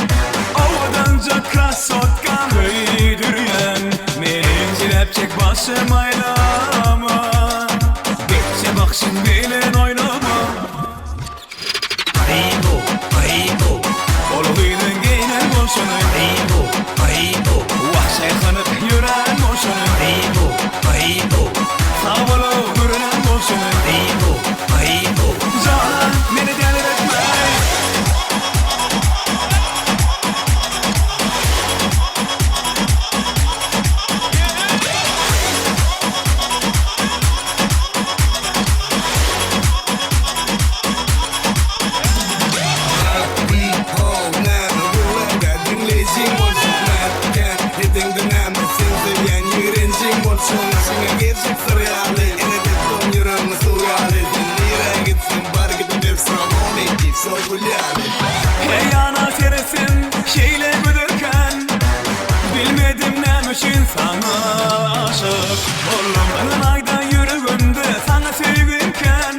S1: Owadanja krasotkam köýdürýäň Meni jiläpjek başym aýlama Betçe bakşyň bilen oýnama Ol gyzyň geýnen bolşuny Wah çaýkanyp ýören bolşuny Sag bolup görünen bolşuny Janan meni däliretme. Her ýana seretsem şeýle gözelkän Bilmedim näme üçin saňa aşyk boldum Ylaýda ýüregimde saňa söýgim kän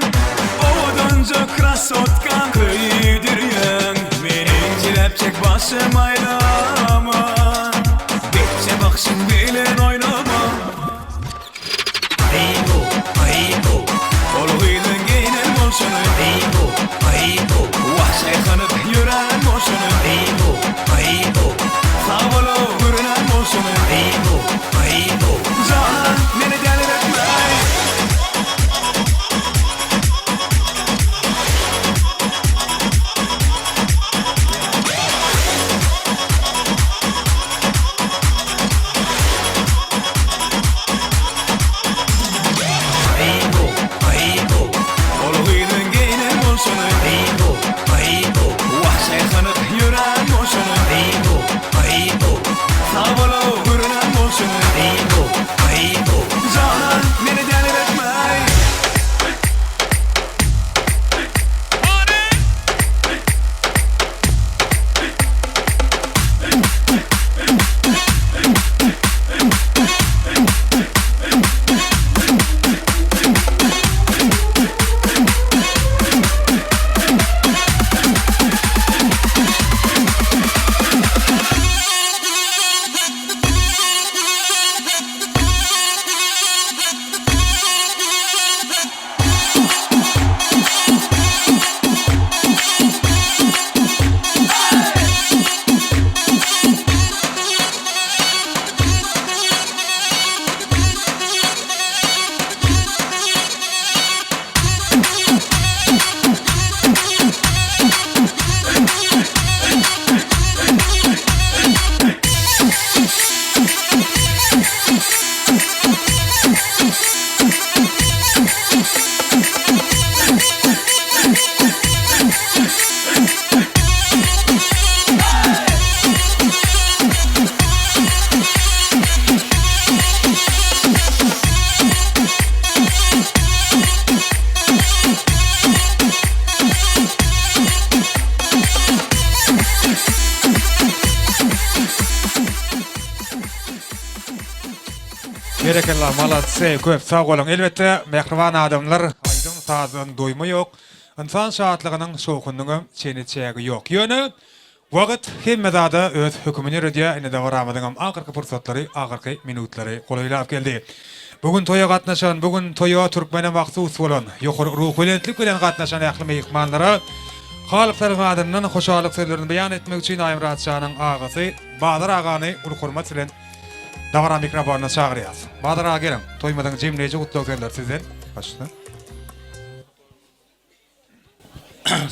S1: Owadanja krasotkam köýdürýäň Meni jiläpjek başym aýlama Betçe bakşyň bilen oýnama Ol gyzyň geýnen bolşuny Wah çaýkanyp ýören bolşuny Sag bolup görünen bolşuny Janan meni däliretme. Ol gyzyň geýnen bolşuny Wah çaýkanyp ýören bolşuny Sag bolup görünen bolşuny Janan meni däliretme.
S2: Berekella maladse köp sag boluň elbetde mähriban adamlar aýdym sazdan doýma ýok ynsan şatlygynyň şowhunyňam çeni çägi ýok ýöne Wagt hemme zada öz hökümini ýöredýär, indi dabaramyzyňam ahyrky pursatlary, ahyrky minutlary golaýlap geldi. Bu gün toýa gatnaşan, bu gün toýa türkmene mahsus bolan, ýokary ruhubelentlik bilen gatnaşan ähli myhmanlara halyplaryň adyndan hoşallyk sözlerini beýan etmek üçin Aýmyrat şanyň agasy Bazar agany uly hormat bilen dabara mikrofonyna çagyrýarys. Bazar aga geliň, toýumyzyň jemleýji gutlag sözleri sizden. Başla.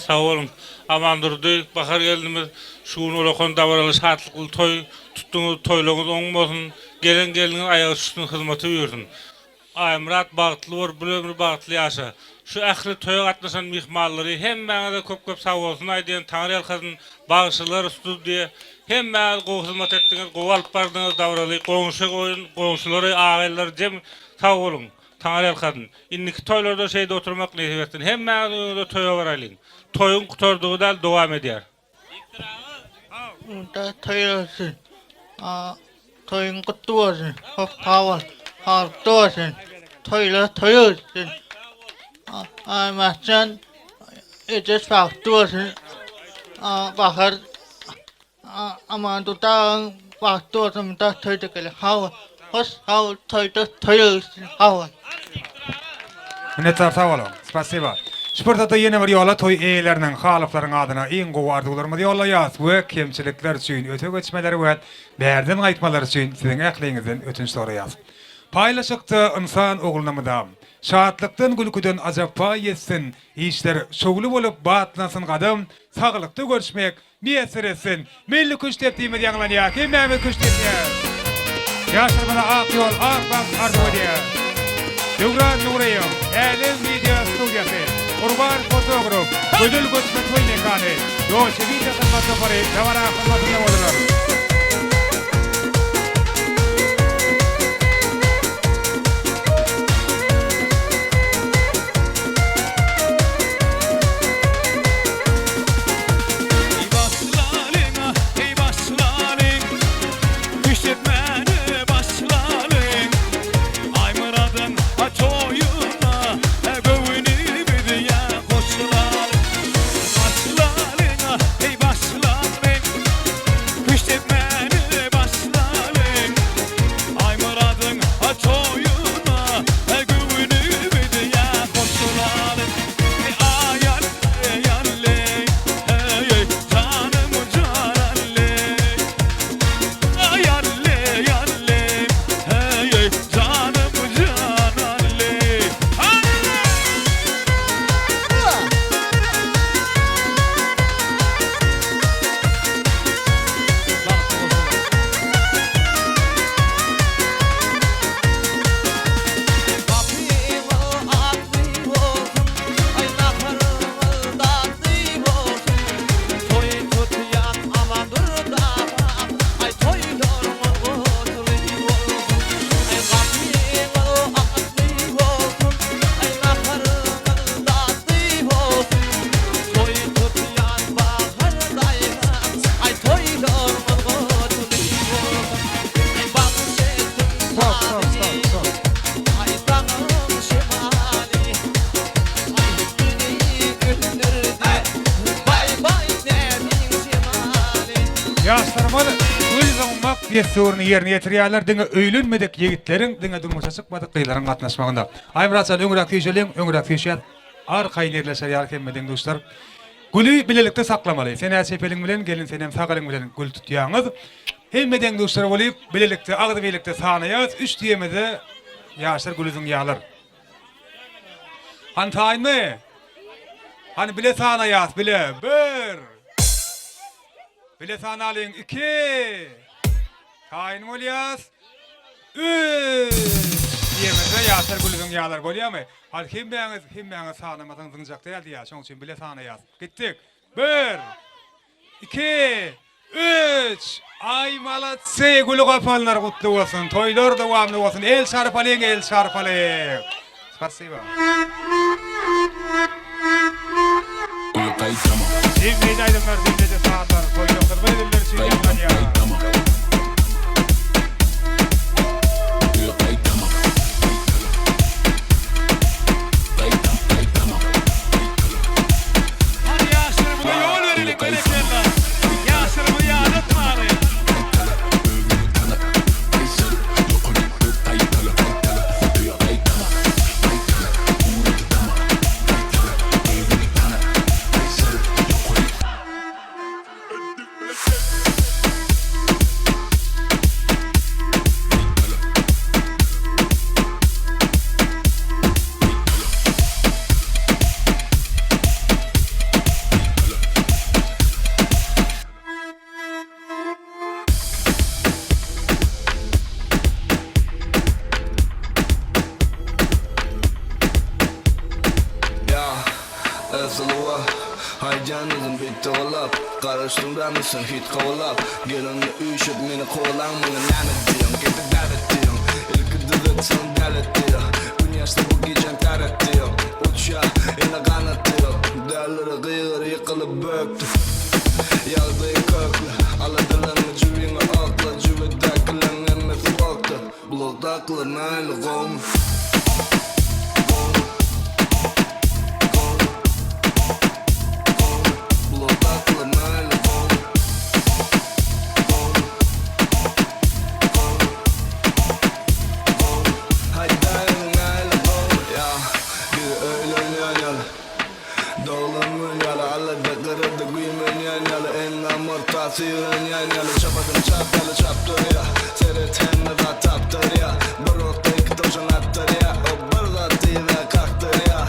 S8: Sag boluň. Amandurdy, Bahar gelnimiz şu gün ulakan dabaraly şatlykly toý tutduňyz, toýlaryňyz oň bolsun, gelen gelniňiz aýagy düşsün hyzmata buýursyn. Aýmyrat bagtly bor, bir ömür bagtly ýaşa. Şu ähli toýa gatnaşan myhmanlary hemmäňize köp köp sagbolsun aýdýan Taňryýalkasyn bagşylar studiýa hemmäňiz gowy hyzmat etdiňiz gowy alyp bardyňyz dabaraly goňşy goýun goňşulary agaýlary jem sag boluň. Taňryýalkasyn. Indiki toýlarda şeýdip oturmak nesip etsin. Hemmäňiziň öňüňizde toýa baraýlyň. Toýuň gutardygy däl, dowam edýär.
S9: Munda toý bolsun. Toýuň gutly bolsun. Hop sag bol. Saglykda bolsun. Toýlar toý bolsun. Aýmyratjan ejes bagtly bolsun. Bahar Amandurdy agaň bagtly bolsun munda toýda gele. Sag bol. Hoş sag bol toýda toý öwürsün. Sag bol.
S2: Minnetdar sag boluň. Spasiba. Şu pursatda ýene bir ýola toý eýeleriniň, halyplaryň adyna iň gowy arzuwlarymyzy ýollaýas we kemçilikler üçin öte geçmeleri we bärden gaýtmalary üçin siziň ähliňizden ötünç soraýas. Paýlaşykda ynsan ogluna mydam. Şatlykdan gülküden ajap paý ýetsin, işler şowly bolup batlansyn gadam, saglykda görüşmek Miýesser etsin. Milli küştdepdimiz ýaňlanýar. Hemmämiz küşt depýäris. Ýaşlarymyza ak ýol, ak bagt arzuw edýäris. Döwran Nuryýew, Älem wideo studiýasy, Gurban fotograf, Gözel göçme toý mekany, Dolce Vita hyzmat topary dabara hyzmatynda boldular.
S1: Eý başlalyň, eý başlalyň, Küştdepmäni başlalyň. Aýmyradyň toýuna göwnümizi ýa goşlalyň. Başlalyň, eý başlalyň, Küştdepmäni başlalyň. Aýmyradyň toýuna göwnümizi ýa goşlalyň.
S10: Gapyňyz atly bolsun, aý naharyňyz datly bolsun. Toý tutýan Amandurdy agam, aý toýlaryňyz gutly bolsun. Aý gapyňyz atly bolsun, aý naharyňyz datly bolsun. Toý tutýan Bahar daýzam, aý toýlaryňyz gutly bolsun. Aý bagş etdim sazy. Aý daňyň şemaly Aý meni güldürdi Baý baý näziň jemaly.
S2: Ýaşlarymyz gül zyňmak dessuryny ýerine ýetirýärler diňe öýlenmedik ýigitleriň diňe durmuşa çykmadyk gyzlaryň gatnaşmagynda. Aýmyrat jan öňräk süýşeliň öňräk süýşýäs arkaýyn ýerleşer ýaly hemme deň-duşlar. Güli bilelikde saklamaly. Sen-ä çep eliň bilen, gelin senem sag eliň bilen gül tutýaňyz. Hemme deň-duşlar bolyp, bilelikde, agzybirlikde sanaýas, üç diýemizde ýaşlar güli zyňýarlar. Hany taýynmy? Hany bile sanaýas, bile. Bir. Bile sanalyň, iki. Taýyn bolýas. Üç! Diýemizde ýaşlar güli zyňýarlar, bolýamy? Hany hemmäňiz, hemmäňiz sanamasaň zyňjak däl diýýär, şoň üçin bile sanaýas. Gitdik. Bir! Iki! Üç! Aý malatsy, güli gopanlar gutly bolsun, toýlar dowamly bolsun, el çarpalyň, el çarpalyň! Spasiba. Jemleýji aýdymlar, jemleýji sazlar, toýda hyzmat edenler üçin ýaňlanýar.
S1: Hany ýaşlarymyza ýol bereliň berekella. Ýaşlarymyzy ýadatmaly.
S3: Ýa, Suluwa, Haýjan özüm bitdi gulap Garaşdym dämisin hit kowalap Gelenmi üýşüp meni kowalaň Muňa näme diýeň geldi däret diýeň Ilki düzetseň dälet diýe Gün ýaşsa bu gijäň täret diýe Uçýa ene ganat diýe Dälere gygyr ýykylyp bökdi Ýagdaýy kökli Aladalanma jübiňe okla Jübüdäkileň hemmesi bokda Blokdakylar nähili gowmy Gowmy. ýaly Doglan gün ýaly Alada gyrada güýmenýän ýaly Endam orta süýrenýän ýaly Çapadym çap ýaly çapdyrýa Seret hemme zat tapdyrýa Bir okda iki towşan atdyrýa O bir zat diýibä kakdyrýa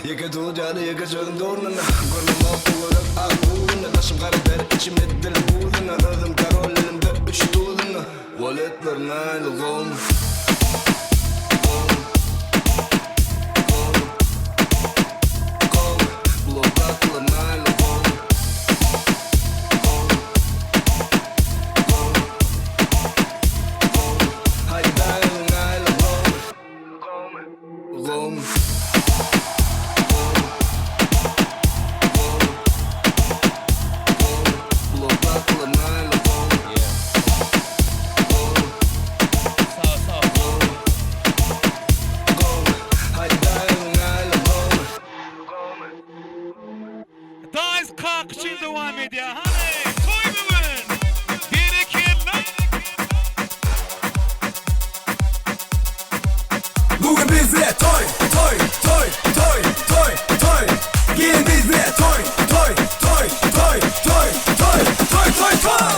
S3: Ýeke tut ýaly ýeke sözüm durnuna Görnemok töwerek ak buzuna Daşym gara der içim edil buzuna Özüm karol elimde üç tuzuna Walet bermäýli gowmy Gowmy Gowmy Gowmy Blokda kylamaýly gowmy Gowmy Gowmy Gowmy Haýdaýly naýly gowmy Gowmy Gowmy Gowmy Gowmy Gowmy Blokda kylamaýly gowmy Gowmy Gowmy Gowmy Haýdaýly naýly gowmy Gowmy
S11: Daýz kakyşy dowam edýär. Hany, toý bu gün! Berekella!
S1: Bugün bizde toý, toý, toý, toý, toý, toý Gelin bizde toý, toý, toý, toý, toý, toý, toý, toý, toý.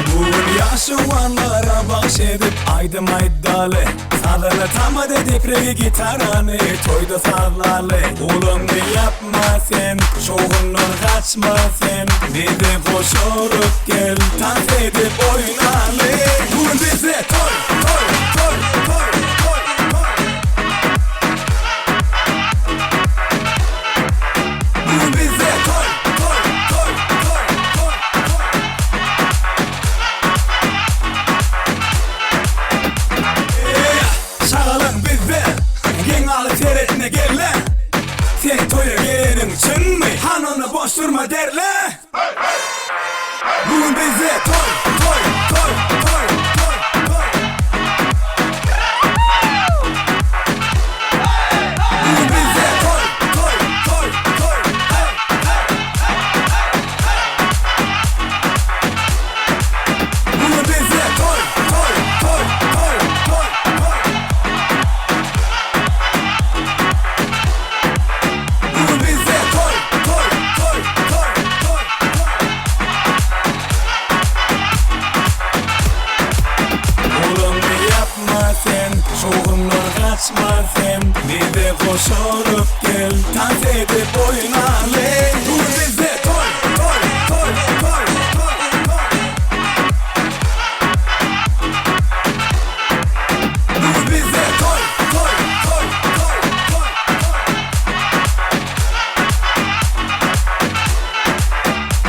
S1: Bu gün ýaşuwanlara bagş edip aýdym aýdaly Sazyny tamada depregi gitarany toýda sazlaly Guluňy ýapma sen, şowhundan gaçma sen Bizi goşulyp gel, tans edip oýnaly Bu gün bizde toý, toý, toý, toý, toý, toý Bu gün bizde toý, toý, toý, toý, toý, toý. Şagalaň bizde, geň galyp seretme gelle. Sen toýa geleniň çynmy, han onda boş durma derle. Bu gün bizde toý, toý, toý, toý, toý, toý. Bu gün bizde toý, toý, toý, toý, hey, hey, hey, hey, hey. Bu gün bizde toý, toý, toý, toý, toý, toý. Bu gün bizde toý, toý, toý, toý, toý, toý. Guluňy ýapma sen, şowhundan gaçma sen Bize goşulyp gel, tans edip oýnaly Bu gün bizde toý, toý, toý, toý, toý, toý. Bu gün bizde toý, toý, toý, toý, toý, toý.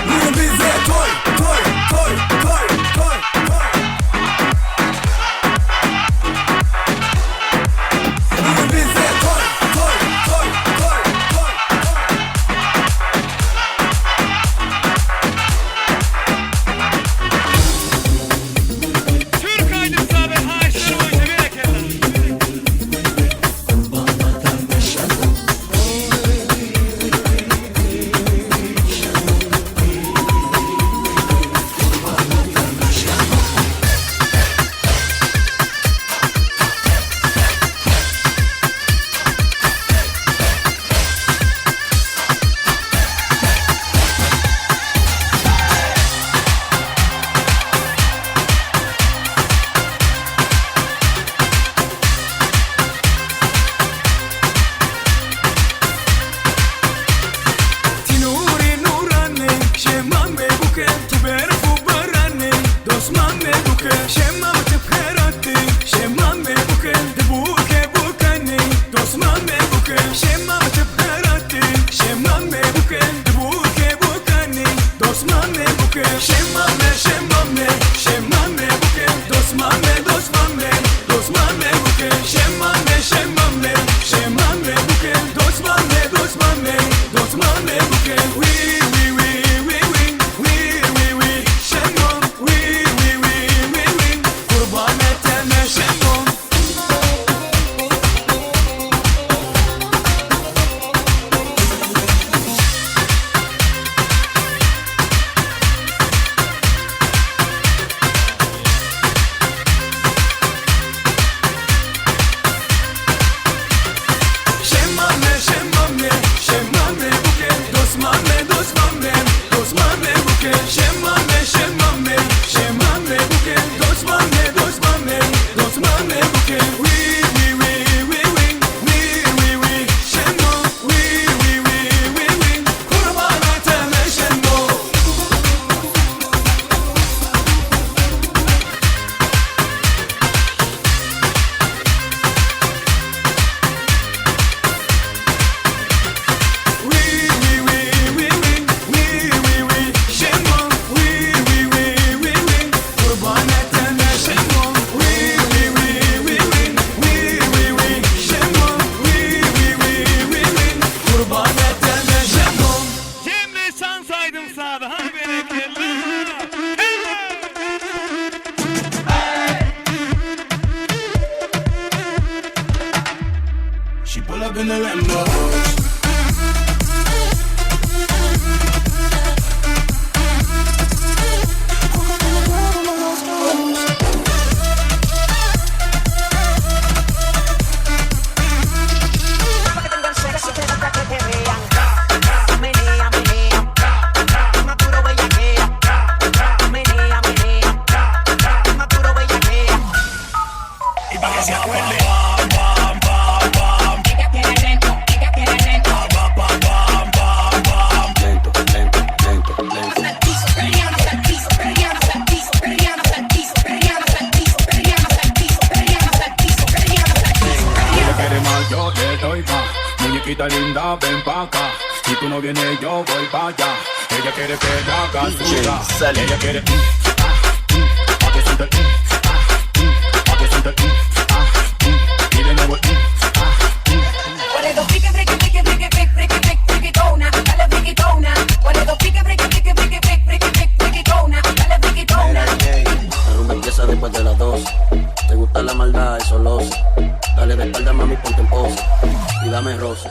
S1: Bu gün bizde toý, toý, toý, toý, toý, toý. Bu gün bizde toý, toý, toý, toý, toý, toý.
S11: Türk aýdym sazy haýyşlar boýunça berekella.
S1: Tinuri nurane, şemame buke, tu berfu barane, dosmame buke, şemam tüpherati, şemame buke, buke bukane, dosmame buke, şemam tüpherati, şemame buke, buke bukane, dosmame buke, şemame şemame, şemame buke, dosmame dosmame, dosmame buke, şemame şemame, şemame buke, dosmame dosmame, dosmame buke, wi wi wi wi wi wi wi wi şemam wi wi wi wi wi kurban eteme şemam. Prende la noche.
S12: Ella quiere más, yo le doy más. Muñequita linda, ven pa' acá. Si tú no vienes, yo voy pa' allá. Ella quiere que la haga suda. Ella quiere. Mm, ah, mm, pa' que sienta el, mm, ah, mm, pa' que sienta el, mm, ah, mm, y de nuevo, mm, ah,
S13: La rumba empieza después de las 12. Te gusta la maldad, eso lo sé. Dale de espalda, mami, ponte en pose. Y dame roce.